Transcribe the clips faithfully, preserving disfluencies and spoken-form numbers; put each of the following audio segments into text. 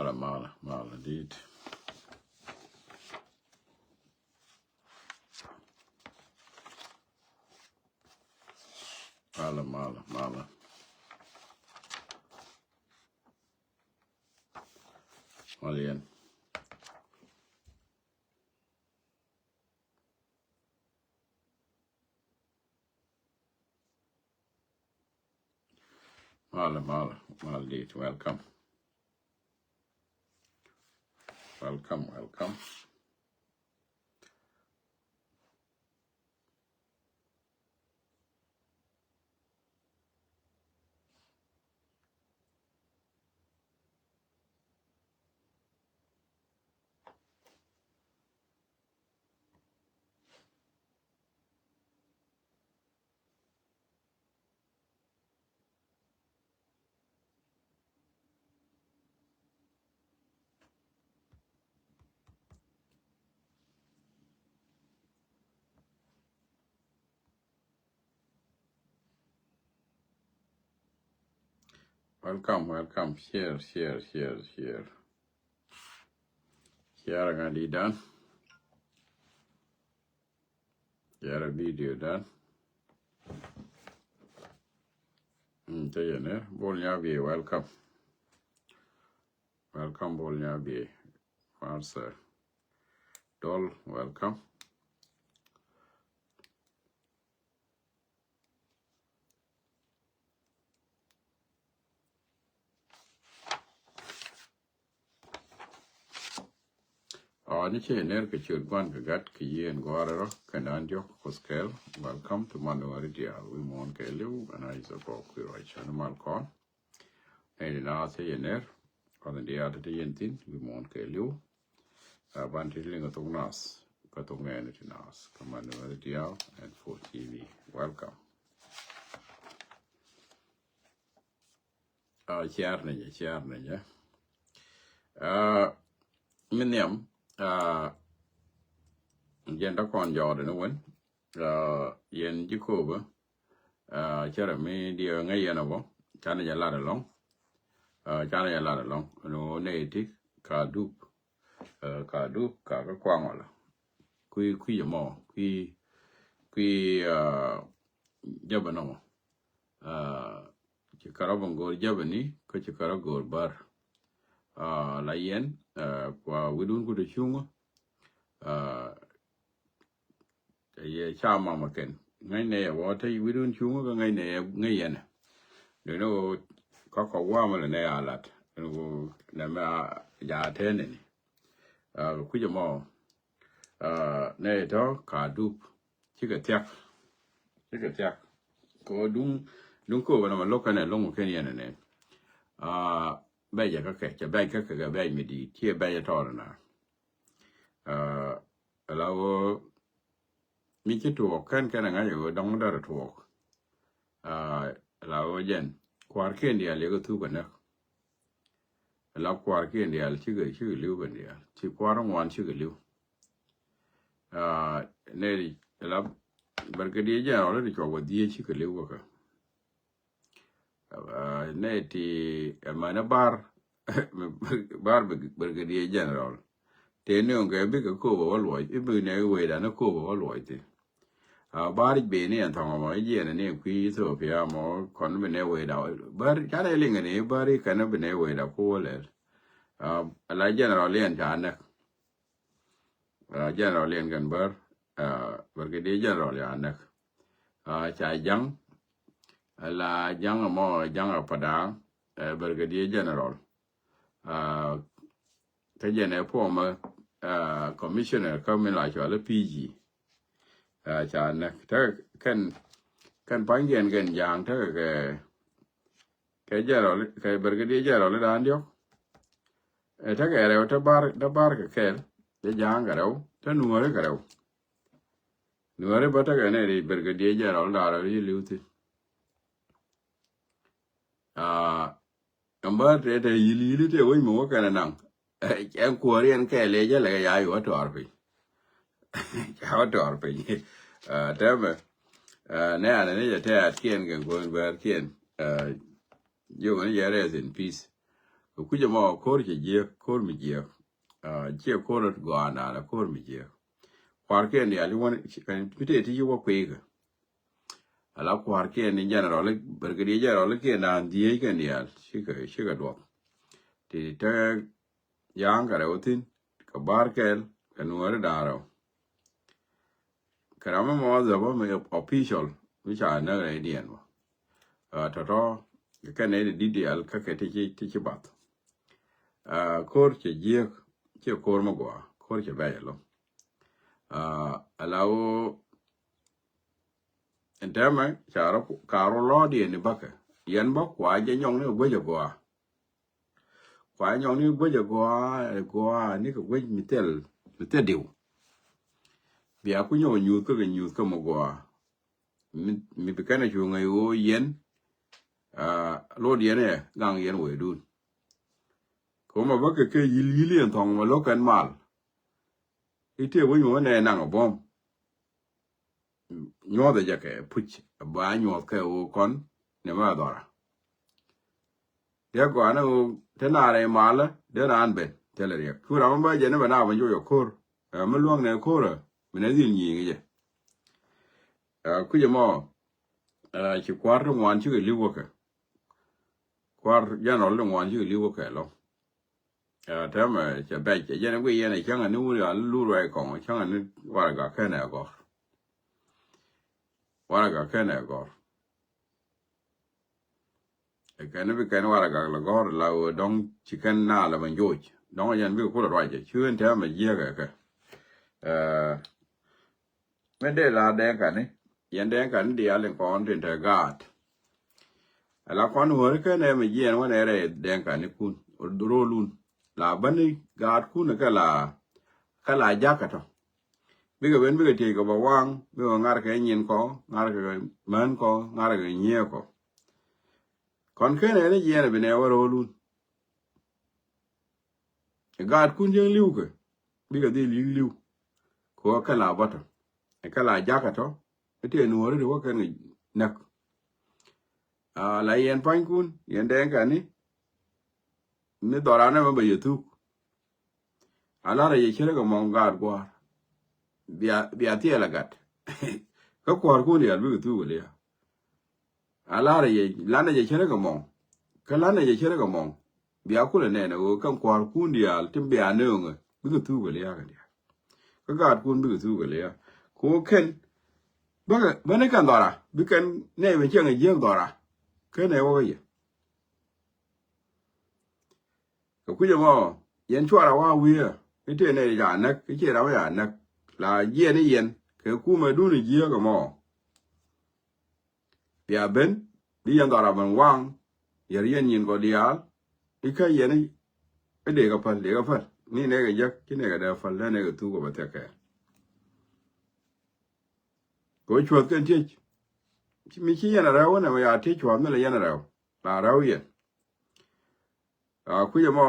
Malɛ, malɛ, malɛ dit. Malɛ, malɛ, malɛ. Malɛ yɛn. Malɛ, malɛ, malɛ dit. Welcome. Welcome, welcome. Welcome, welcome. Share, share, share, share. Share ŋa di dan. Share video dan. Mm, tɛ yɛn ɛ. Bol nya bi welcome. Welcome, Bol Nyabi. Marcel Dol, welcome. Ɔ, ni cɛ ner kɛ ciöt guan kɛ gat kɛ yien guarɛ rɔ kɛ nan diɔk Kuoth kɛl. Welcome to Manuel Dial. Wi̱i̱ muɔ̱ɔ̱n kɛ liw ɛn a is a bok wi̱i̱ ruac cä ni mal kɔn. Nɛy ti naath te yɛ ner, kɔn diaal te te yɛn thi̱n, wi̱i̱ muɔ̱ɔ̱n kɛ li̱w. A ban ti liŋ a thok naath, kä thok ŋɛɛni ti naath, kä man ni wä diaal, and for T V. Welcome. A ciar ni jɛ, ciar ni jɛ. A mi nhiam, a jɛn da kɔn jɔɔdɛ ni wen, a yɛn ji̱ Kööbä, a cärɛ mi diɛ ŋäc yɛn a bɔ, canɛ jɛ lat ɛlɔ̱ŋ. A canɛ jɛ lat ɛlɔ̱ŋ ɛn ɣöö nɛy ti ka dup, a ka dup ka kä kuaŋ ɔ la. Kui̱, kui̱ ɛmɔ, kui̱, kui̱, a jäbä nɔmɔ. A ci kärɔ bä go̱o̱r jäbä ni kä ci kärɔ go̱o̱r bär. A la yɛn, a kua wi̱dun ku te cuŋä. A Yɛ ca mamä kɛn ŋäcnɛ yɛ wä te wi̱dun cuŋä kä ŋäcnɛ yɛ ŋäc yɛnɛ. Duni wä kä kɔ wamä lɛ nɛ a lat. Duni wä nɛ mɛ a ja tɛnɛ ni. A kui̱cä mɔ, a nɛ tɔ ka dup cikɛ thiak. Cikɛ thiak. Kɛ wä duŋ, duŋ Kööbä nɛ mɛ lo̱k kɛnɛ lo̱ŋ kɛn yɛnɛ nɛ. A bɛc ɛ kä kɛ cɛ bɛc kä kɛ kɛ bɛc mi di̱i̱t ciɛ bɛc ɛ tɔɔr na. A la wä mi ci tuɔɔk kɛn kɛn a ŋa̱c a wä dɔŋ dɔr a tuɔɔk. A la wä jɛn kua̱r kiɛn diaal yɛ kɛ thuk a näk. A la kua̱r kiɛn diaal cikɛ, cikɛ li̱w kɛn diaal ci kua̱r ŋuan cikɛ li̱w. A nɛ di a la bärkɛ diɛ jɛn rɔl di cuɔk wä dhiec cikɛ li̱w kɛ kɛ. A nɛ ti ɛmɛnɛ bar, bar Brigadier General. Tëë ni ɔŋ kɛ bikɛ Kööbä wä luɔc i̱ bi nɛ wecdan ni Kööbä wä luɔc thi. A bar i̱ beni ɛn thɔŋ ɛmɔ i̱ jiɛn ni kui̱ Ethiopia mɔ kɔn bi nɛ wecdan bar canɛ liŋɛ ni bar i̱ kɛn bi nɛ wecdan ku wä lɛl. A la General yɛn ca näk. A General yɛn kɛn bär, a Brigadier General ya näk. A ca ja̱ŋ a la ja̱ŋ mɔ ja̱ŋ a Padaŋ, a Brigadier General. A kä jɛn ɛ former, a commissioner kä mi la cual P G. A ca näk te kɛn, kɛn pa̱nydiɛn kɛn ja̱ŋ te kɛ kɛ General, kɛ Brigadier General dan diɔk. Ɛ tekɛ rɛw te bar, te bar kɛ kɛl, te ja̱a̱ŋ kɛ rɛw, te nuɔ̱ɔ̱ri kɛ rɛw. Nuɔ̱ɔ̱ri bä tekɛ nɛ ri Brigadier General dan rɛw yi li̱w thi̱n. A ɛn bä te te yili yili te wec mi wä kɛn ɛ naŋ. Ɛn kuɔɔri ɛn kɛɛl ëë jälɛ kɛ ya yuɔ tɔɔr piny. Ca wä tɔɔr piny. Tɛmɛ nɛ anɛ ni jɛ tɛ̈t kiɛn kɛ kuɔɔn bɛɛr kiɛn. Jiök ni jɛ rest in peace. Kɛ kui̱c ɛmɔ ko̱r cɛ jiääk, ko̱r mi jiääk. Ciɛ ko̱r rɔ̱t gɔaa naan, ko̱r mi jiääk. Kua̱rkiɛn diaal i̱ wän mi tëë ti ci wä kui̱i̱kɛ. Ala kua̱rkiɛn ni general, brigadier general kiɛn naan dhieec kɛn diaal cikɛ, cikɛ duɔth. Ti te ya̱a̱ŋ kɛ rɛw thi̱n kɛ ba̱r kɛɛl kɛ nuɔ̱ɔ̱ri da̱a̱n rɛw. Kɛ ram mi mɔ dhɔpä mi official mi ca näk rɛydiɛn bä. Tɔ̱tɔ̱ kɛ kɛn nɛy ti di̱t diaal kä kɛ ti ci, ti ci bath. Ko̱r cɛ jiääk, ciɛ ko̱r mi gɔaa, ko̱r cɛ bɛ̈c ɛlɔ. Ala ɣöö ɛn tɛmɛ ca rɔ, ka rɔ lɔɔdiɛn ni bäkɛ. Yɛn bä kua jɛ nyɔŋni kɛ guec ɛ gɔaa. Kua jɛ nyɔŋni kɛ guec ɛ gɔaa, ɛ gɔaa ni kɛ guec mi thil, mi thil diw. Bia ku nyɔk nyuuth kä kɛ nyuuth kä mi gɔaa. Mi, mi bi kɛn a cu ŋäc ɣöö yɛn, lɔɔdiɛn ɛ gaŋ yɛn wecdun. Kɛ ɣöö ma bä kɛ kɛ yil yil yɛn thɔŋ ma lo̱k kɛn mal. I̱ tëë wec mi wä nɛ naŋ a buɔ̱m. Nyuɔ̱th a jɛ kɛ puc a ba nyuɔ̱th kɛ ɣöö kɔn nɛ mɛ a dhɔra. Diɛ gɔaa ni ɣöö te naar ɛ malä dee raan ben thilɛ riɛk. Cu ram mi bä jɛ ni bɛ na bä njoc a ko̱r. Ɛ mi luäŋ nɛ ko̱r ɛ mi nɛ dhil nyiŋ jɛ. Ɛ kui̱c ɛmɔ, ɛ ci kua̱r ti ŋuan cikɛ li̱w wä kɛ. Kua̱r general ti ŋuan cikɛ li̱w wä kɛ lɔ. Ɛ tɛmɛ cɛ bɛc cɛ jɛn i̱ guiy yɛn ɛ cäŋɛ ni wun ya lur ruac kɔŋ cäŋɛ ni waragak kɛnɛ gɔr. Waragak kɛnɛ gɔr. Ɛ kɛn bi kɛn waragak lɛ gɔr la wee dɔŋ ci kɛn na lɛ mɛ njoc dɔŋ jɛn bi kulɛ ruac jɛ ci wen tɛmɛ jiɛk ɛ kɛ. Ɛ Min dee la dɛŋkani, yɛn dɛŋkani diaal in kɔn tin te gaat. Ala kɔn wääri kɛn ɛ mi jiɛn wän ɛ rɛy dɛŋkani kun, rolun. La bäni gaatkun kɛ la, kɛ la jakä tɔ. Bikɛ ben bikɛ tiec kɛ bä waŋ, bikɛ ŋa̱r kɛ nyin kɔ, ŋa̱r kɛ män kɔ, ŋa̱r kɛ nyiee kɔ. Kɔn kɛn ɛ ni jiɛn ɛ bi nɛ wä rolun. Ɛ gaatkun cieŋ li̱w kɛ bikɛ dhil yi̱k li̱w. Kɛ ɣöö kɛ la bä tɔ, ɛ kɛ la jakä tɔ. Ɛ tëë nuɔ̱ɔ̱ri ti wä kɛn kɛ näk. A la yɛn pa̱nykun yɛn dɛɛŋkani. Mi dhɔran ɛmɛ bɛ yɛ thuk. A la̱rä yɛ cärä kɛ mɔŋ gaat gua̱a̱r. Bia, bia thiɛl a gat. Kä kua̱rkun rial bikɛ thuk kɛ lia̱a̱. A la̱rä yɛ, lanɛ jɛ cärä kɛ mɔŋ. Kä lanɛ jɛ cärä kɛ mɔŋ. Bia kulɛ nɛn ɛ ɣöö kɛn kua̱rkun diaal tin bia nööŋɛ bikɛ thuk kɛ lia̱a̱ kɛ diaal. Kä gaatkun bikɛ thuk kɛ lia̱a̱. Kɛ ɣöö kɛn bäkɛ bäni kɛn dhɔra bi kɛn nɛy ben cieŋ ɛ jiäk dhɔra. Kɛn ɛ wä kä yɛ. Kɛ kui̱c ɛmɔ yɛn cuarɛ wa wi̱i̱ ɛ i̱ tëë nɛy ca näk i̱ ciɛ ram ca näk. La jiɛn i̱ yɛn kɛ kumɛ dun i̱ jiäk ɛmɔ. Bia ben bi yɛn dhɔra ben waŋ. Yɛr yɛn nyin kɔ diaal i̱ kä yɛn i̱ dee kɛ päl dee kɛ päl ni nɛy kɛ jäk ci nɛy kɛ dee päl dee nɛy kɛ thuk kɛ bä thiak kɛɛl. Kɛ wä cuäth kɛn tiec mi ci yɛn a rɛw wä nɛmɛ ya tiec cua̱th mi lɛ yɛn a rɛw la rɛw yɛn. A kui̱c ɛmɔ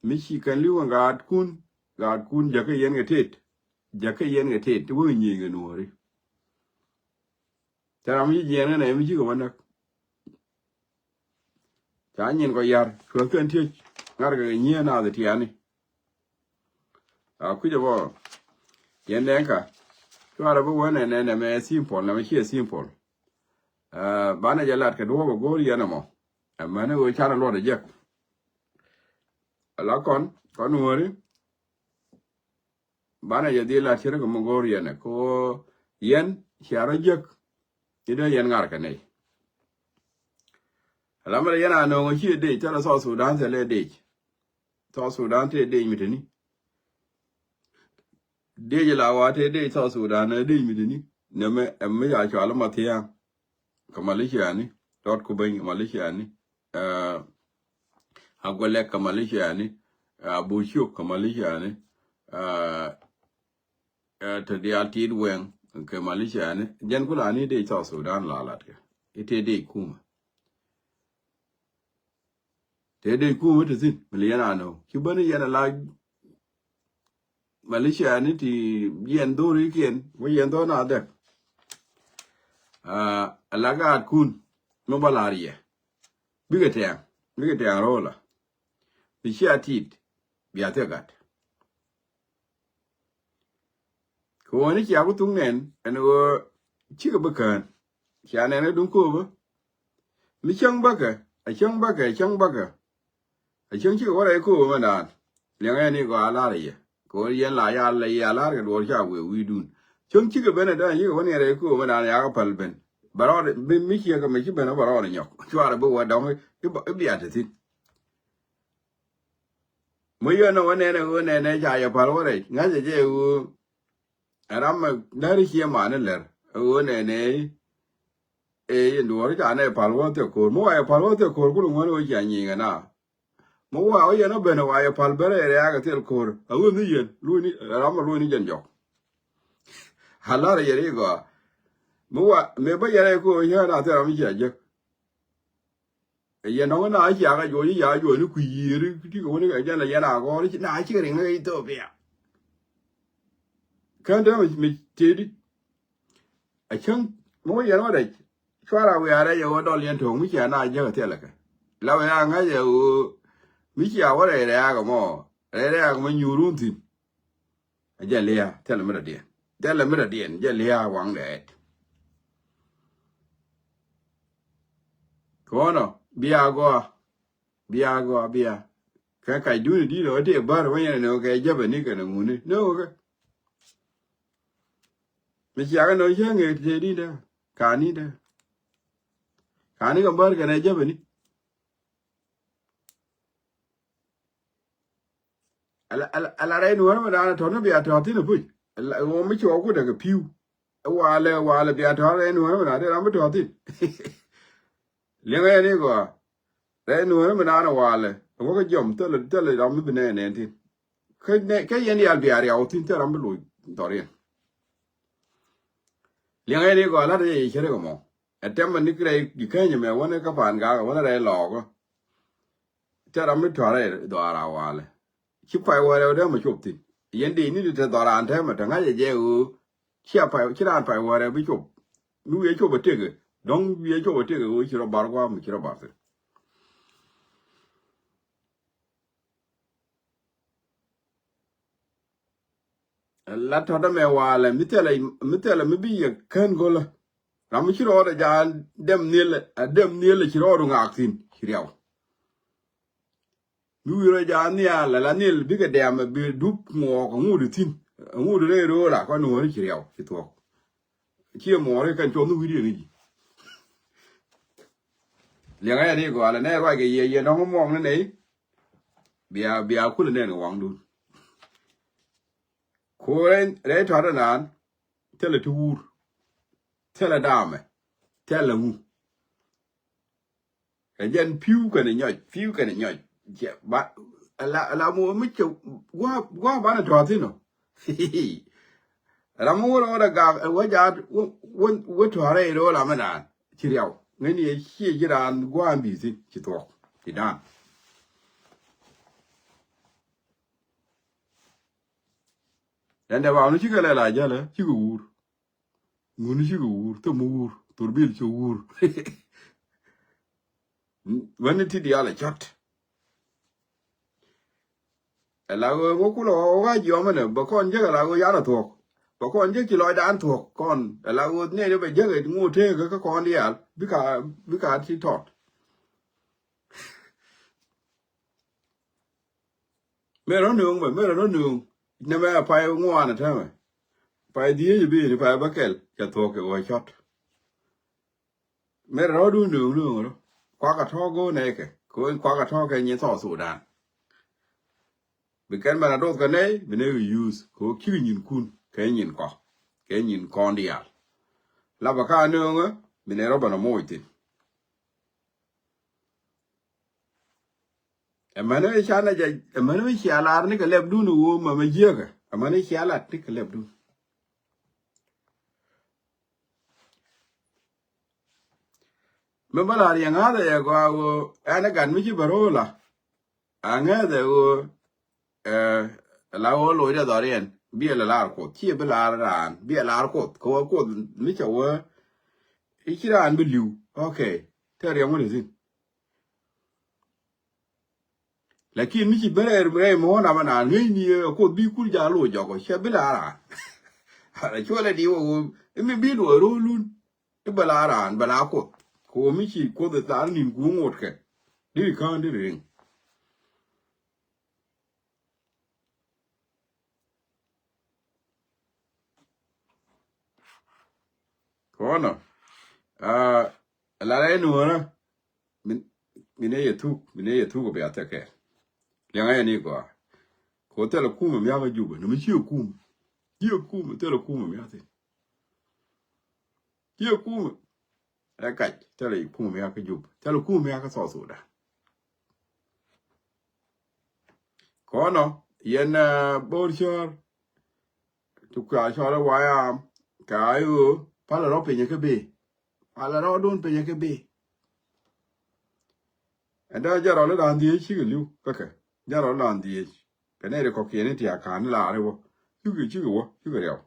mi ci kɛn li̱w kɛn gaatkun. Gaatkun jäkä yɛn kɛ tet jäkä yɛn kɛ tet ti wä kɛ nyieny kɛ nuɔ̱ɔ̱ri. Tɛ ram mi ci jiɛɛn kɛn ɛ mi cikɛ wä näk. Ca nyin kɔ yar cuäth kɛn tiec ŋa̱rkɛ kɛ nyiee naath tiani. A kui̱c ɛmɔ yɛn dɛŋka cuarɛ bi wä nɛ nɛ nɛ mɛ simple nɛ mɛ ciɛ simple. Banɛ jɛ lat kɛ duɔ̱ɔ̱p ɛ go̱o̱r yɛn ɛmɔ. Ɛmɛni ɣöö canɛ luɔt ɛ jek. Ala kɔn kɔn nuɔ̱ɔ̱ri. Banɛ jɛ dhil lat cärä kɛ mi go̱o̱r yɛn ɛ kɛ ɣöö yɛn cia rɔ jek. I̱ dee yɛn ŋa̱r kɛ nɛy. Ala mɛrɛ yɛn a nööŋ ɛ ci ɛ dec thilɛ South Sudan thilɛ dec. South Sudan tëë dec mi teni. Dec la wa tëë dec South Sudan ɛ dec mi teni. Nɛmɛ ɛmɛ ca cual ma thia̱a̱ŋ. Kɛ Malaysia ni dɔt ku beny Malaysia ni. Agolek kɛ Malaysia ni. Abuciok kɛ Malaysia ni. Te diaal tit wɛŋ kɛ Malaysia ni jɛn ku la ni dec South Sudan la lat kɛ i̱ tëë dec kumɛ. Tëë dec kumɛ te thi̱n mi li yɛn a nööŋ ci bäni yɛn a la Malaysia ni ti yɛn dhorikiɛn wä yɛn dhor na dhɛk. A la gaatkun mi bä lar yɛ bikɛ tɛŋ bikɛ tɛŋ ro̱o̱la. Ni cia tit bia thil gat. Kɛ ɣöö ni cia ku thuk nɛn ɛn ɣöö cikɛ bi kään. Cia nɛn ɛ duŋ kööbä. Mi cäŋ bäkɛ, a cäŋ bäkɛ, a cäŋ bäkɛ. A cäŋ cikɛ wä rɛy kööbä mɛ naan. Liɛŋɛ ni gɔaa lar yɛ. Kɛ ɣöö yɛn la ya lɛ yɛ lar kɛ duɔ̱ɔ̱r ca wëë wi̱i̱dun. Cäŋ cikɛ ben ɛ däŋ cikɛ wä ni rɛy kööbä mɛ naan yakä päl ben. Bɛ rɔɔd bi mi ciɛ kɛ mɛ ci ben ɛ bɛ rɔɔd ɛ nyɔk. Cuarɛ bi wä dɔŋ i̱, i̱, i̱ bia te thi̱n. Mi yɛn ɛ wä nɛn ɛ ɣöö nɛn ɛ ca yɛ päl wä rɛy. Ŋa̱cɛ jɛ ɛ ɣöö ɛ ram mɛ lär i̱ ciɛ man i̱ lär. Ɛ ɣöö nɛn ɛ Ëë, yɛn duɔ̱ɔ̱r ca nɛ pal wä thil ko̱r. Mi wa yɛ pal wä thil ko̱r, kulɛ ŋuän wä cia nyiŋ ɛna. Mi wa wä yɛn wä ben wa yɛ pal ben rɛy rɛ̈ɛ̈k ɛ thil ko̱r. A ɣöö ni yɛn, luɔ̱ni, ram a luɔ̱ni jɛn jɔk. A lar yɛ ri gɔaa. Mi wa, mëë bä yɛ rɛy ko̱r, yɛn a thil ram cia jek. Ɛ yɛn nɔŋ na cia kɛ juɔc, ya juɔc ni kui̱ yiëëri, ti kɛ wä ni kɛ jɛn lɛ yɛn a gɔ̱r, na cikɛ riŋ ni kɛ Ithiopia. Kän te mi, mi tëëdi. A cäŋ mi wä yɛn wä rɛc cuarɛ wiaa rɛc ɛ ɣöö dɔl yɛn to̱o̱ŋ mi cia na jäk ɛ thilɛ kɛ. La wee a ŋäc ɛ ɣöö mi cia wä rɛc rɛ̈ɛ̈k ɛmɔ rɛc rɛ̈ɛ̈k ɛmɔ nyuur wun thi̱n. A jɛ lia̱a̱ thilɛ mi rɔ diɛn thilɛ mi rɔ diɛn jɛ lia̱a̱ waŋdɛ ɛt. Kɔnɔ bia gɔaa bia gɔaa bia. Kɛ kac duni di̱t ɔ tëë bär wä yɛn ɛ nöökɛ jäpɛ ni kɛn ɛ ŋuni nöökɛ. Mi ciakä nɔ cä ŋeet tëë di̱t ɛ ka̱n ni dɛ. Ka̱n ni kɛ bär kɛn ɛ jäpɛ ni. Ala, ala, ala rɛy nuɔ̱ɔ̱r mi da̱a̱n tɔ̱ ni bia tɔ̱ thi̱n ɛ puc. Ala ɣöö mi cuɔɔk kut ɛ kɛ pi̱u. Ɛ walɛ, walɛ bia tɔ̱ rɛy nuɔ̱ɔ̱r mi da̱a̱n dee ram mi tɔ̱ thi̱n. Liɛŋɛ yɛn i̱ gɔaa. Rɛy nuɔ̱ɔ̱r mi da̱a̱n ɛ walɛ. Ɛ wä kä jiɔm thilɛ, thilɛ ram mi bi nɛɛn nɛɛn thi̱n. Kä nɛ, kä yɛn diaal bia riaw thi̱n thilɛ ram bi loc dhɔriɛn. Liɛŋɛ yɛn i̱ gɔaa la̱t ɛ yɛ cärɛ kɛ mɔ. Ɛ tɛmɛ ni kɛ rɛy ji̱ känyɛ mɛ wänɛ kä pa̱a̱n gak wänɛ rɛy lɔɔkä. Cä ram mi tua̱rɛ dhɔaar a walɛ. Ci pay wärɛ wä dee mɛ cop thi̱n. Yɛn dee ni ti te dhɔaar an tɛmɛ te ŋa̱cɛ jɛ ɣöö. Ci a pay, ci raan pay wärɛ bi cop. Mi wi̱i̱ cop a tëkɛ. Dɔ̱ŋ wi̱i̱ cop a tëkɛ ɣöö ci rɔ bar gua̱a̱m ci rɔ bar thi̱n. La tɔ̱t ɛmɛ walɛ mi thilɛ, mi thilɛ mi bi yɛ kän go̱lä. Ram mi ci rɔɔdɛ ja dɛm nhiel, a dɛm nhiel ci rɔɔdu ŋaak thi̱n ci riaw. Mi wi̱i̱ rɔ ja nhial, la nhiel bikɛ dɛm bi dup ŋuɔɔk aŋut thi̱n. Aŋut rɛy ro̱o̱la kɔn nuɔ̱ɔ̱ri ci riaw ci thuɔ̱k. Ciɛ muɔɔri kɛn cuɔth ni wi̱i̱ riɛŋ i̱ ji̱. Liɛŋɛ yɛ ri gɔalɛ nɛ ruac kɛ yɛ yɛ nɔŋ muɔɔk ni nɛy. Bia, bia kulɛ nɛn kɛ waŋdun. Ku rɛy, rɛy tɔ̱tɛ naan thilɛ ti wur. Thilɛ daamɛ. Thilɛ ŋu. Ɛ jɛn pi̱w kɛnɛ nyɔc, pi̱w kɛnɛ nyɔc. Jɛ ba, ala, ala mo mi cɛ gua, gua banɛ tɔ̱ thi̱n ɔ. Ram mi wä rɔɔdɛ gak ɛ wä jaat wä, wä, wä tɔ̱ rɛy ro̱o̱l amɛ naan ci riaw. Ŋäni ɛ ciɛ ji̱ raan gua̱a̱n bi̱i̱ thi̱n ci thuɔ̱k ci daan. Ɛn dɛ ba wuni cikɛ lɛl a jälɛ cikɛ wur. Ŋuni cikɛ wur thom mi wur thurbil ci wur. Wani ti diaal a cɔt. Ɛ la ɣöö ŋo kulɛ ɣɔw ɣa̱c yɔmɛ nɛ bɛ kɔn jek ɛ la ɣöö yan a thuɔ̱k. Bɛ kɔn jek ci lɔcdan thuɔ̱k kɔn ɛ la ɣöö nɛy dee bɛ jek ɛ ŋot teekä kä kɔn diaal bika, bika ti tɔt. Mëë rɔ̱ nööŋ mɛ, mëë rɔ̱ nööŋ. Nɛmɛ a pay ŋuan a täämɛ. Pay dhieec a bi̱i̱ni pay bäkɛl ca thuɔ̱k kɛ ɣöö cɔt. Mëë rɔ̱ du nööŋ nööŋ rɔ̱. Kuak a tɔ̱ go̱o̱r nɛy kɛ. Kɛ ɣöö kuak a tɔ̱ kɛ nyin South Sudan. Bi kɛn mɛn a doth kɛ nɛy, bi nɛy kɛ yuuth. Kɛ ɣöö cikɛ nyinkun, kɛ nyin kɔ. Kɛ nyin kɔn diaal. Lapɛ ka nööŋä, bi nɛy rɔ̱ bɛn a moc thi̱n. Ɛmɛni canɛ jɛ, ɛmɛni mi cia lar ni kɛ lɛpdun ɣöö mɛmɛ jiäkä. Ɛmɛni cia lar ni kɛ lɛpdun. Mi bä lar yɛ ŋa̱thɛ yɛ gɔaa ɣöö ɛn ɛ gat mi ci bɛ ro̱o̱ la. A ŋa̱thɛ ɣöö, ɛ, la ɣöö loc dɛ dhɔriɛn. Biɛ lɛ lar Kuoth. Ciɛ bi lar raan. Biɛ lar Kuoth. Kɛ ɣöö Kuoth mi cɛ wee. I̱ ci raan bi li̱w. Okay. Tɛ riɛm wä ni thi̱n. Lakin mi ci ben rɛy, rɛy muɔ̱ɔ̱n ama naan ŋäcni ɛ Kuoth bi kul jal loc jɔk ɔ, cɛ bi la raan. Ala cuɔlɛ di wä wä, imi bi luɔc ro̱o̱lun. I̱ bɛ la raan, bɛ la Kuoth. Kɛ ɣöö mi ci Kuoth ɛ thar ni̱n ku ŋot kɛ. Diri ka̱n diri riŋ. Kɔnɔ. Aa, la rɛy nuɔrä. Min, min ɛ yɛ thuk, min ɛ yɛ thuk bia thɛkɛ. Liɛŋɛ yɛ ni gɔaa. Kɛ ɣöö thilɛ kumɛ miakä Jubɛ, ni mi ci ɛ kumɛ. Ci ɛ kumɛ, thilɛ kumɛ miakä thin. Ci ɛ kumɛ. Ɛ kac, thilɛ kumɛ miakä Jubɛ. Thilɛ kumɛ miakä South Sudan. Kɔnɔ, yɛn, ɛ, Bor Cɔr. Ti kua cɔl i̱ wayam kɛ a i̱ ɣöö palɛ rɔ pinyɛ kä bëë. Palɛ rɔ duun pinyɛ kä bëë. Ɛn dee jɛn rɔl i̱ da̱a̱n dhieec cikɛ li̱w kä kɛ. Jɛn rɔl i̱ da̱a̱n dhieec. Kɛ nɛy ti kɔ̱kiɛn i̱ ti a ka̱n i̱ laar i̱ wä. Cikɛ, cikɛ wä, cikɛ riɛw.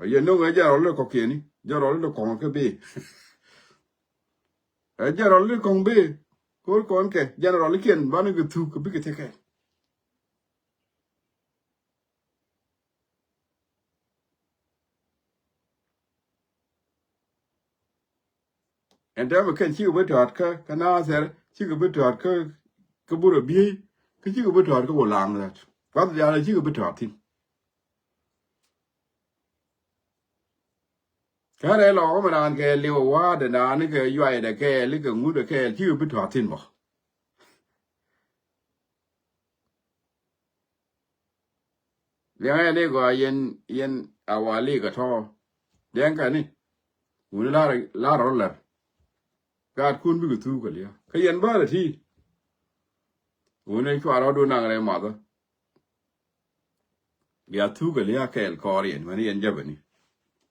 Ɛ yɛn no̱ŋ ɛ jɛn rɔl i̱ kɔ̱kiɛn i̱. Jɛn rɔl i̱ kɔ̱ŋ kä bëë. Ɛ jɛn rɔl i̱ kɔ̱ŋ bëë. Ko̱r kɔn kɛ jɛn rɔl i̱ kiɛn banɛ kɛ thuk kɛ bikɛ tekɛ. Ɛn tɛmɛ kɛn cikɛ bi tɔ̱a̱t kä, kä Nathɛr, cikɛ bi tɔ̱a̱t kä, kä Burɛ Biey, kä cikɛ bi tɔ̱a̱t kä Wulaŋ Lät. Gua̱th diaal cikɛ bi tɔ̱a̱t thi̱n. Kä rɛy lɔkä mi raan kɛɛl liw ɛ wa̱a̱dɛ naan kɛ yuaydɛ kɛɛl kɛ ŋutdɛ kɛɛl cikɛ bi tɔ̱a̱t thi̱n bä. Liɛŋɛ ni gɔaa yɛn, yɛn a wali kɛ tɔ̱. Diɛŋ kɛn ni. Wuni lar, lar rɔ lɛr. Gaatkun bikɛ thuk kɛ lia̱a̱. Kä yɛn bärɛ ti. Wuni cua rɔɔdu naŋ rɛy mathä. Bia thuk kɛ lia̱a̱ kɛɛl kɔɔr yɛn, mɛn yɛn jäbäni.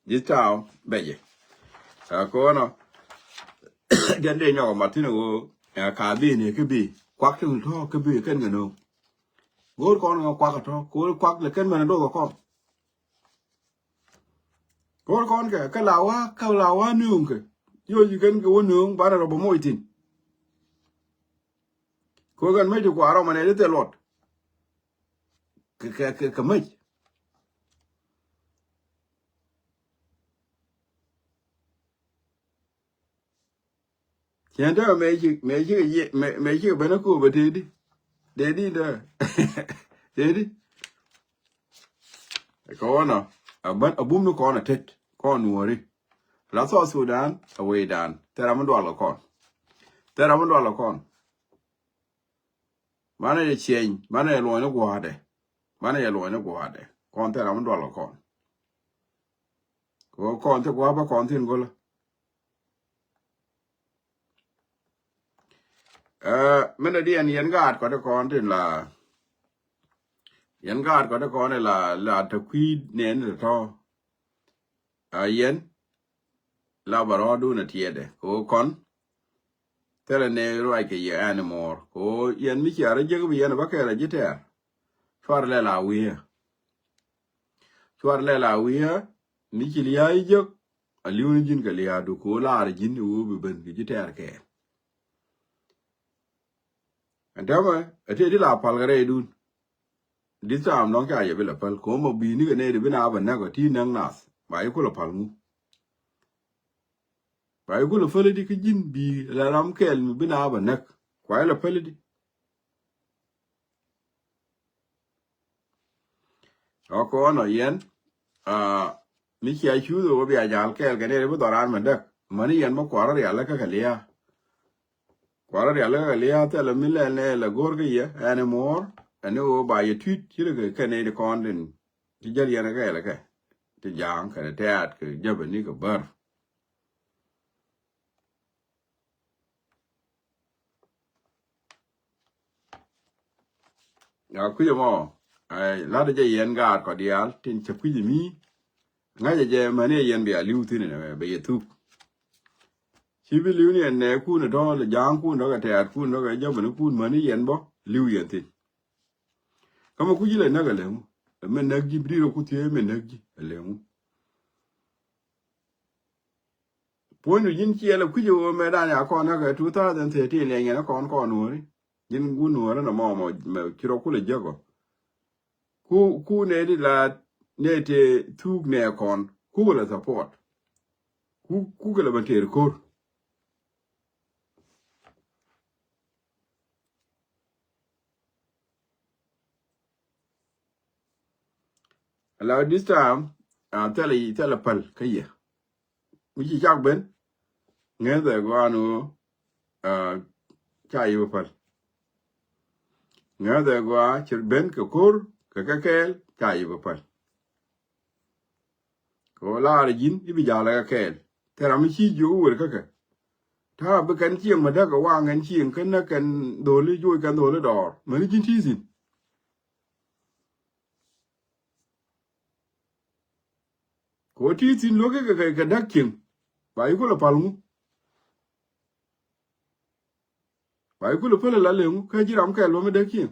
This time, bɛcɛ. Ɛ kɔnɔ. Jɛn dee nyɔk ɛ mat thi̱n ɛ ɣöö, ɛ, ka bi ni kä bi. Kuak tin tɔ̱ kä bi kɛn kɛ no̱o̱ŋ. Go̱o̱r kɔn kɛ kuak ɛ tɔ̱, ko̱o̱r kuak lɛ kɛn mɛn ɛ do̱k ɛ kɔn. Ko̱o̱r kɔn kɛ, kä la wa, kä la wa nööŋ kɛ. Yo̱o̱c kɛn kɛ wä nööŋ, banɛ rɔ bä moc thi̱n. Ko̱o̱r kɛn mec ti kuaar ɔmɛ nɛ ti thil luɔt. Kɛ, kɛ, kɛ, kɛ mec. Cɛn tɛ mɛ ci, mɛ ci, mɛ, mɛ ci ben a ko̱o̱p a tëëdi. Tëëdi dɛ. Tëëdi. Kɔn a, a bum ni kɔn a tet. Kɔn nuɔri. La South Sudan, a wecdan. Thɛra mi dual kɛ kɔn. Thɛra mi dual kɛ kɔn. Manɛ yɛ ciɛny, manɛ yɛ luɔny ni gua̱a̱dɛ. Manɛ yɛ luɔny ni gua̱a̱dɛ. Kɔn thil ram mi dual kɛ kɔn. Kɛ kɔn thil gua̱a̱ bä kɔn thin go̱lä. Ɛ, minɛ diɛn yɛn gaat kɔt kɔn tin la. Yɛn gaat kɔt kɔn la, la te kui̱ nɛn te tɔ. A yɛn la bɛ rɔɔdun a tiɛɛdɛ kɛ ɣöö kɔn thilɛ nɛy ruac kɛ yɛ anymore. Kɛ ɣöö yɛn mi cia rɔ jek bi yɛn bä kɛɛl a ji̱ tɛɛr. Cuar lɛl a wi̱i̱. Cuar lɛl a wi̱i̱ mi ci lia̱a̱ i̱ jek a li̱w ni ji̱n kɛ lia̱a̱du kɛ ɣöö laar ji̱n ɣöö bi ben kɛ ji̱ tɛɛr kɛɛl. Ɛn täämɛ ɛ tëë ti la pal kɛ rɛydun. This time nɔŋ ca yɛ bi la päl ko̱o̱m ɔ bi̱i̱ni kɛ nɛy ti bi na bɛ näk ɔ ti näk nath ba yi kulɛ päl ŋu. Ba yi kulɛ päl idi kä ji̱n bi̱i̱ la ram kɛɛl mi bi na bɛ näk kua yi la päl idi. Ɔ kɔn ɔ yɛn mi cia cuuth ɔ wä bia jal kɛɛl kɛ nɛy ti bi dhɔran mɛ däk mäni yɛn bä kuarä rial lä kä kɛ lia̱a̱. Kuarä rial lä kä kɛ lia̱a̱ thilɛ mi lɛl nɛ lɛ go̱r kä yɛ ɛn imuɔɔr ɛn iwä ba yɛ tui̱t ci rɛ kɛ kɛn i̱ kɔn din. Ci jäl yɛn kɛ lɛ kɛ ti ja̱a̱ŋ kɛ tɛ̈t kɛ jäbäni kɛ bär. Ya kui̱c ɛmɔ la̱t jɛ yɛn gaat kɔ diaal tin cɛ kui̱c ɛmi. Ŋa̱cɛ jɛ mäni yɛn bia li̱w thi̱n ɛn bɛ yɛ thuk. Ci bi li̱w ni ɛn nɛɛkun ɛ tɔ̱ lɛ ja̱a̱ŋkun dɔ̱k ɛ tɛ̈ɛ̈tkun dɔ̱k ɛ jämänikun mäni yɛn bä li̱w yɛn thi̱n. Kä mɛ kui̱ci lɛ näk ɛ lɛ ŋu ɛ mɛ näk ji̱ bi di̱t rɔ ku thiee mɛ näk ji̱ ɛ lɛ ŋu. Puɔ̱nydu ji̱n ciɛ lɛ kui̱ci ɣöö mɛ dan ya kɔn näk ɛ two thousand thirteen lɛ nyɛn ɛ kɔn kɔn nuɔ̱ɔ̱ri. Ji̱n wun wä rä na mɔ mɔ mɛ ci rɔ kulɛ jek ɔ. Ku, ku nɛ di la nɛ te thuk nɛ kɔn. Ku kɛ la support. Ku, ku kɛ la bɛ ter kor. Ala this time, ah, thilɛ, thilɛ päl kä yɛ. Mi ci cak ben, ŋäthɛ gɔaa ni ɣöö, ah, ca yɛ bä päl. Ŋäthɛ gɔaa ci ben kɛ ko̱r, kɛ kɛ kɛɛl, ca yɛ bä päl. Kɛ ɣöö laarɛ ji̱n i̱ bi ja̱a̱lɛ kɛ kɛɛl. Thil ram mi ci jiök i̱ wer kä kɛ. Ta̱a̱ bi kɛn cieŋ mi däk kɛ waŋ kɛn cieŋ kɛn näk kɛn dho̱li juɔc kɛn dho̱li dɔɔr. Mäni ji̱n ti̱i̱ thi̱n. Kɛ ɣöö ti̱i̱ thi̱n luäk kɛ, kɛ, kɛ däk cieŋ. Ba yi kulɛ pal ŋu? Ba yi kulɛ päl ala leŋ ŋu kä ji̱ ram kɛl bä mi däk cieŋ.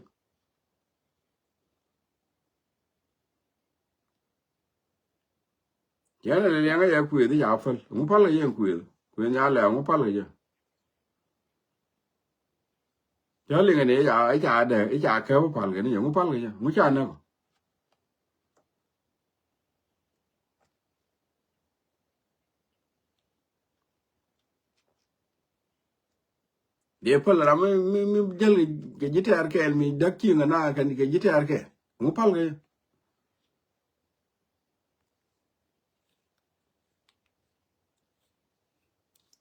Yɛn a lɛ liɛŋä yɛ kuëth i̱ ca päl. Ŋu pal kɛ yɛ kuëth? Kuëth nya lɛ ŋu pal kɛ yɛ? Cä liŋɛ ni i̱ ca, i̱ ca dɛ, i̱ ca kɛ wä pal kɛ ni yɛ. Ŋu pal kɛ yɛ? Ŋu ca näk ɔ? Dee päl ram mi, mi, mi jäl kɛ ji̱ tɛɛr kɛɛl mi däk cieŋ ana kɛn kɛ ji̱ tɛɛr kɛɛl. Ŋu pal kɛ?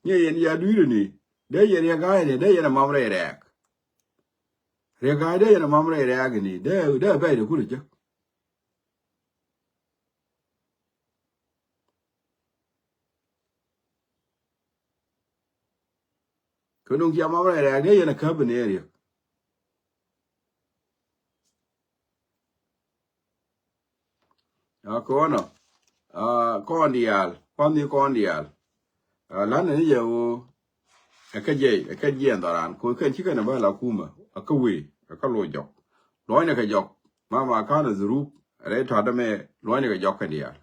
Nyɛ yɛn ya dui̱r ni. Dee yɛn ya ga̱a̱c ni, dee yɛn a mam rɛy rɛɛk. Rɛy ga̱a̱c dee yɛn a mam rɛy rɛɛk ni. Dee, dee bɛy de kulɛ jek. Kä duŋ cia mam rɛy rɛɛk dee yɛn a käp ni ɛ riɛk. A kɔnɔ, a kɔn diaal, kɔn ni kɔn diaal. A lan ni yɛ ɣöö ɛ kä jiɛc, ɛ kä jiɛn dhɔran ko kɛn ci kɛn ɛ bä la kumä ɛ kä wee ɛ kä loc jɔk. Luɔcnɛ kɛ jɔk ma ma ka̱n ɛ dhurup rɛy tɔ̱a̱t ɛmɛ luɔcnɛ kɛ jɔk kɛn diaal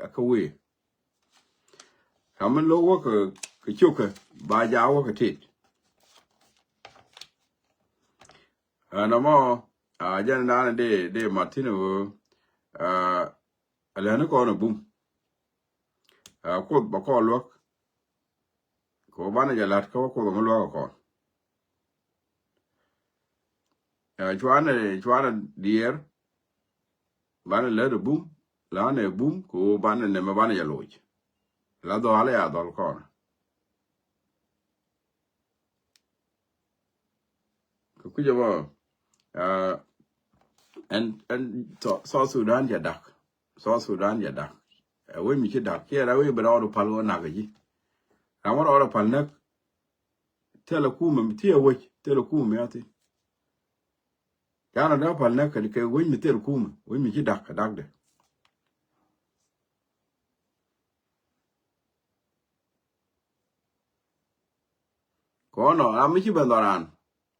ɛ kä wee. Ram mi lo̱k wä kɛ, kɛ cio̱kɛ ba jaak wä kɛ tet. Ɛn ɛmɔ a jɛn naan dee, dee mat thi̱n ɛ ɣöö a lɛni kɔn ɛ bum. A Kuoth bɛ kɔn luäk. Kɛ ɣöö banɛ jɛ la̱t kä wä Kuoth ɛ mi luäk ɛ kɔn. Ɛ cuanɛ, cuanɛ diɛɛr. Banɛ lät ɛ bum, lanɛ ɛ bum kɛ ɣöö banɛ nɛmɛ banɛ jɛ loc. La dhɔaal ɛ ya dhɔl kɔn. Kɛ kui̱c ɛmɔ, a ɛn, ɛn South Sudan jɛ dak. South Sudan jɛ dak. Ɛ wec mi ci dak ciɛ rɛw i̱ bi rɔɔdu pal ɣöö nak ɛ ji̱. Ram wä rɔɔdu pal näk. Thilɛ kumɛ mi thiɛ wec, thilɛ kumɛ mi a thi̱n. Canɛ dee pal näk kɛ, kɛ wec mi thil kumɛ, wec mi ci dak kɛ dakdɛ. Kɔnɔ ram mi ci ben dhɔran,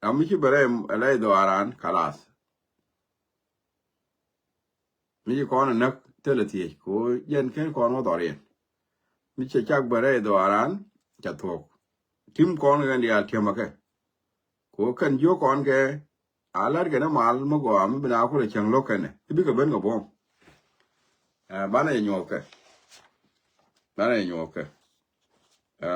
ram mi ci ben rɛy, rɛy dhɔran kalas. Mi ci kɔn ɛ näk thilɛ thiec kɛ ɣöö jɛn ken kɔn wä dhɔriɛn. Mi cɛ cak ben rɛy dhɔran ca thuɔ̱k. Tim kɔn kɛ kɛn diaal tiɛm ɛ kɛ. Kɛ ɣöö kɛn jiök kɔn kɛ a la̱t kɛn ɛ mal mi gɔaa mi bi na kulɛ cäŋ lo̱k kɛn ɛ i̱ bikɛ ben kɛ buɔ̱m. Ɛ banɛ jɛ nyuɔ̱th kɛ. Banɛ jɛ nyuɔ̱th kɛ. Ɛ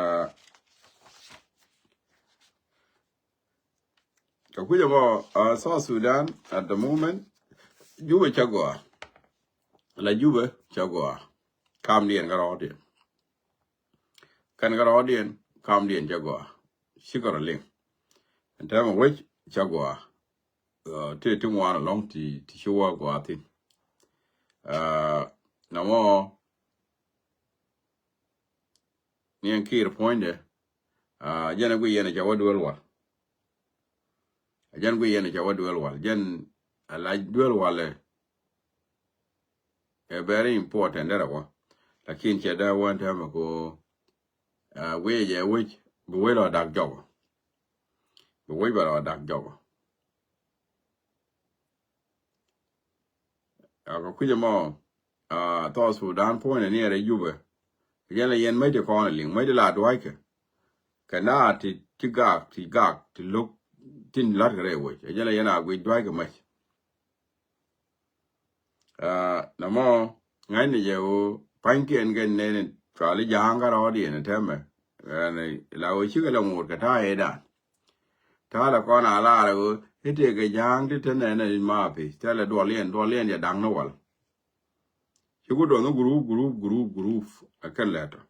Kɛ kui̱c ɛmɔ, a South Sudan at the moment, Jubɛ cä gɔaa. La Jubɛ cä gɔaa. Kamdiɛn kä rɔɔdiɛn. Kɛn kä rɔɔdiɛn, kamdiɛn cä gɔaa. Cikɛ rɔ liŋ. Ɛn täämɛ wec cä gɔaa. Ɛ ti, ti ŋuan ɛlɔ̱ŋ ti, ti ci wä gɔaa thi̱n. Ɛ nɔmɔ ni ɛn Kiir puɔ̱nydɛ. A jɛn a gui yɛn a ca wä duel wal. A jɛn gui yɛn a ca wä duel wal. Jɛn a lac duel wal ɛ, ɛ very important derɛ wä. Lakin cɛ dee wä ɛn täämɛ ko, a wec ɛ wec bi wec lɔ dak jɔk. Bi wec bɛ lɔ dak jɔk. A kɛ kui̱c ɛmɔ, a South Sudan puɔ̱nydɛ ni rɛy Jubɛ. Jɛn la yɛn mäc ti kɔn a liŋ, mäc ti la dua̱ckɛ. Kɛ na ti, ti gak, ti gak, ti lo̱k, tin la̱t kɛ rɛy wec. Ɛ jɛn la yɛn a guic dua̱c kɛ mac. Aa, nɔmɔ ŋa̱cni jɛ ɣöö pa̱nykiɛn kɛn nɛn cuali ja̱a̱ŋ kä rɔɔdiɛn ɛ tɛmɛ. Ɛn la ɣöö cikɛ la ŋo̱o̱r kɛ ta̱a̱ ëëdan. Ta̱a̱ la kɔn a lar ɣöö i̱ tëëkɛ ja̱a̱ŋ ti te nɛn ɛ ma pi̱ thilɛ duɔliɛn, duɔliɛn jɛ da̱ŋ ni wal. Ci ku duɔth ni gurup, gurup, gurup, gurup ɛ kɛn lɛt ɔ.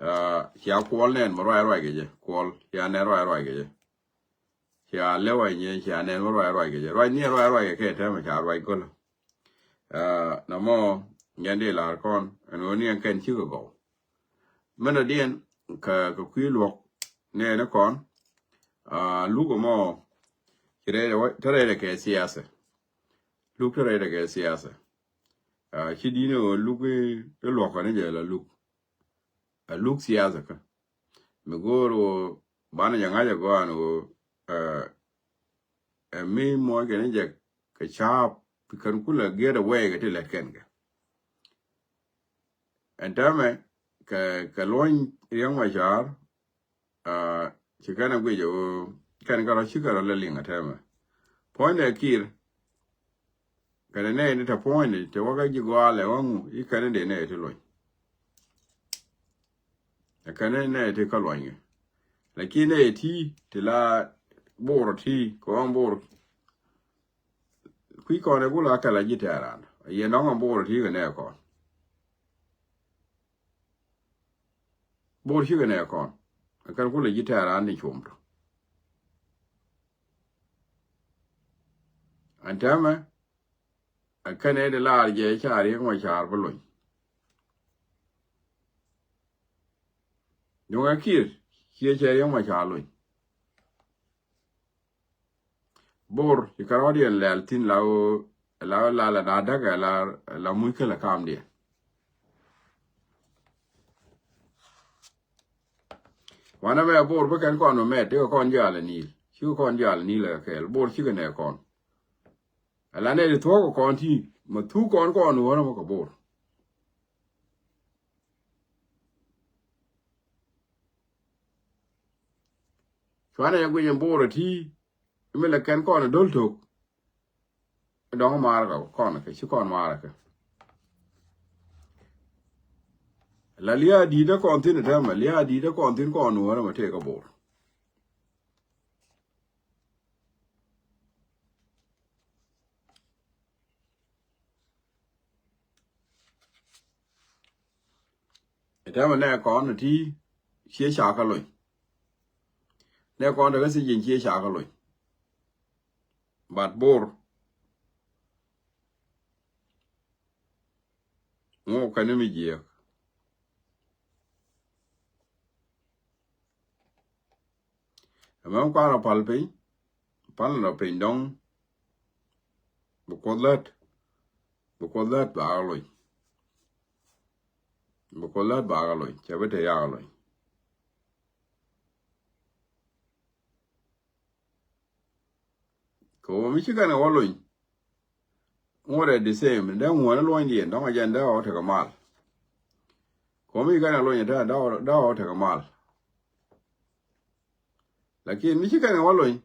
Aa, cia kuɔl nɛn mɛ ruac ruac kɛ jɛ, kuɔl cia nɛn ruac ruac kɛ jɛ. Cia lewä nyɛ cia nɛn mɛ ruac ruac kɛ jɛ, ruac ni ruac ruac kɛ kɛ tɛmɛ ca ruac gölä. Aa, nɔmɔ nyɛn di lar kɔn ɛn ɣöö ni ɛn kɛn cikɛ gɔw. Mɛn a diɛn kɛ, kɛ kui̱ luɔk nɛɛni kɔn. Aa, luk ɛmɔ ci rɛydɛ wä, te rɛydɛ kɛ siasa. Luk te rɛydɛ kɛ siasa. Aa, ci di̱n ɣöö luk i̱ luɔkä ni jɛ la luk. A luk siasa kä mi go̱o̱r ɣöö banɛ jɛ ŋa̱c a gɔaan ɣöö, aa, ɛ mi muɔc kɛn jɛ kɛ ca̱a̱p kɛn kulɛ giɛt a wɛɛy kɛ ti lɛt kɛn kɛ. Ɛn täämɛ kɛ, kɛ luɔ̱ny Riɛk Macar, aa, ci kɛn a guic ɣöö kɛn kɛ rɔ cikɛ rɔ lɛ liŋ a täämɛ. Puɔ̱nydɛ Kiir kɛnɛ nɛy ti te puɔ̱nydɛ te wä kä ji̱ gɔaalɛ wä ŋu i̱ kɛnɛ dee nɛy ti luɔ̱ny. Ɛ kɛnɛ nɛy ti kä luɔ̱ny kɛ. Lakin nɛy ti ti la Bor ti kɛ ɣän Bor. Kui̱ kɔn ɛ gula kɛ la ji̱ tɛɛran. Yɛn dɔ̱ŋ ɛ Bor ti kɛ nɛy kɔn. Bor cikɛ nɛy kɔn. Ɛ kɛn kulɛ ji̱ tɛɛran ni cuɔm tɔ. Ɛn täämɛ ɛ kɛn ɛ di lar jɛ ca Riɛk Macar bi luɔ̱ny. Juŋɛ Kiir ciɛ cɛ Riɛk Macar luɔ̱ny. Bor ci kärɔɔdiɛn lɛl thi̱n la ɣöö, la ɣöö la la na däkɛ la, la muc kä la kamdiɛn. Wanɛ mɛ Bor bi kɛn kɔn mɛ mɛt ti kɛ kɔn jial ɛ Nil. Ci kɛ kɔn jial ɛ Nil ɛ kɛɛl. Bor cikɛ nɛy kɔn. Ala nɛy ti thuɔ̱k kɛ kɔn ti mɛ thuk kɔn kɔn wä rɛ mɔ kɛ Bor. Cuanɛ jɛ guic in Bor ɛ ti mi lɛ kɛn kɔn ɛ do̱l tok. Dɔ̱ŋ maar kɛ kɔn kɛ ci kɔn maar kɛ. La lia̱a̱ di̱i̱t ɛ kɔn thi̱n ɛ täämɛ, lia̱a̱ di̱i̱t ɛ kɔn thi̱n kɔn nuɔ̱ɔ̱rä mɛ tëë kɛ Bor. Ɛ täämɛ nɛ kɔn ɛ ti ciɛ ca kä lony. Nɛ kɔn te kä thiec in ciɛ ca kä lony. But Bor ŋuɔk kɛn mi jiɛɛk. Ɛmɛ kuan rɔ pal piny, pal rɔ piny dɔ̱ŋ. Bi Kuoth lät, bi Kuoth lät ba kä lony. Bi Kuoth lät ba kä lony, cɛ bi te ya kä lony. Kɛ ɣöö mi ci kɛn kɛ wä lony. Ŋuɔ̱t ɛ the same dee ŋuɔ̱n luɔ̱nydiɛn dɔ̱ŋ a jɛn dee ɣɔw tekɛ mal. Kɛ ɣöö mi ci kɛn kɛ lony dee ɣɔw tekɛ mal. Lakin mi ci kɛn kɛ wä lony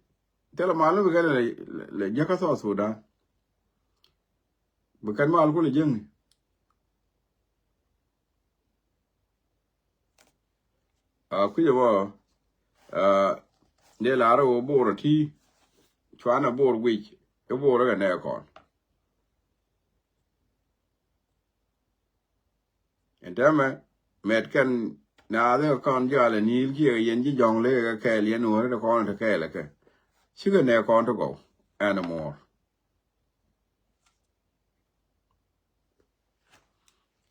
thilɛ mal mi bi kɛn lɛ, lɛ, lɛ jiäkä South Sudan. Bi kɛn mal kulɛ jiäkni. A kui̱cɛ bä, a, dee lar ɛ ɣöö Bor ɛ ti cuanɛ Bor guic i̱ Bor ɛ kɛ nɛɛkɔn. Ɛn täämɛ mɛt kɛn naath ɛ kɔn jɔal ɛ ni̱i̱l kiɛ yɛn ji̱ jɔ̱ŋ lek ɛ kɛ kɛɛl yɛn nuɔ̱ɔ̱ri ti kɔn ɛ ti kɛɛl ɛ kɛ. Cikɛ nɛɛkɔn ti gɔw ɛn ɛ muɔ̱ɔ̱r.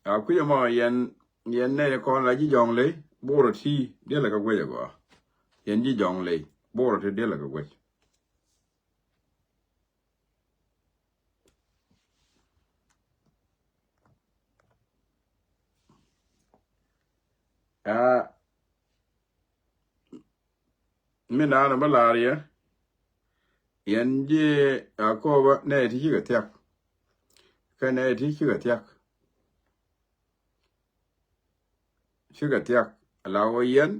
A kui̱c ɛmɔ yɛn, yɛn nɛy kɔn la ji̱ jɔ̱ŋ ley Bor ɛ ti diɛlɛ kɛ guec ɛ gɔaa. Yɛn ji̱ jɔ̱ŋ ley Bor ɛ ti diɛlɛ kɛ guec. A mi naan bä laar yɛ yɛn ji̱ Akoba nɛy ti cikɛ thiak. Kɛ nɛy ti cikɛ thiak. Cikɛ thiak. Ala wä yɛn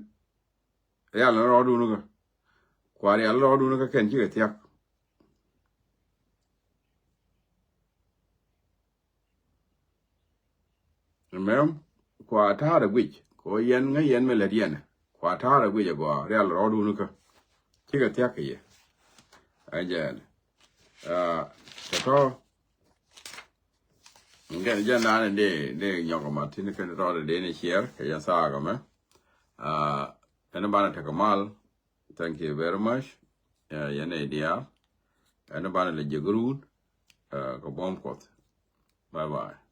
rial rɔɔdun kä. Kua rial rɔɔdun kä kɛn cikɛ thiak. Mɛm kua ta̱a̱r ɛ guic kɛ ɣöö yɛn ŋäc yɛn mi lät yɛn. Kua ta̱a̱r ɛ guic ɛ gɔaa rial rɔɔdun kä. Cikɛ thiak kɛ yɛ. Ɛ jɛɛn. Tɔ̱tɔ̱. Ŋɛn jɛn naan in dee dee nyɔk ma tin kɛn rɔɔdɛ dee ni ciɛɛr kɛ yɛn thaak ɛmɛ. Ɛn banɛ tekɛ mal. Thank you very much. Yɛn ɛ diaal. Ɛn banɛ lɛ jiɛk run kɛ buɔ̱m Kuɔth. Bye bye.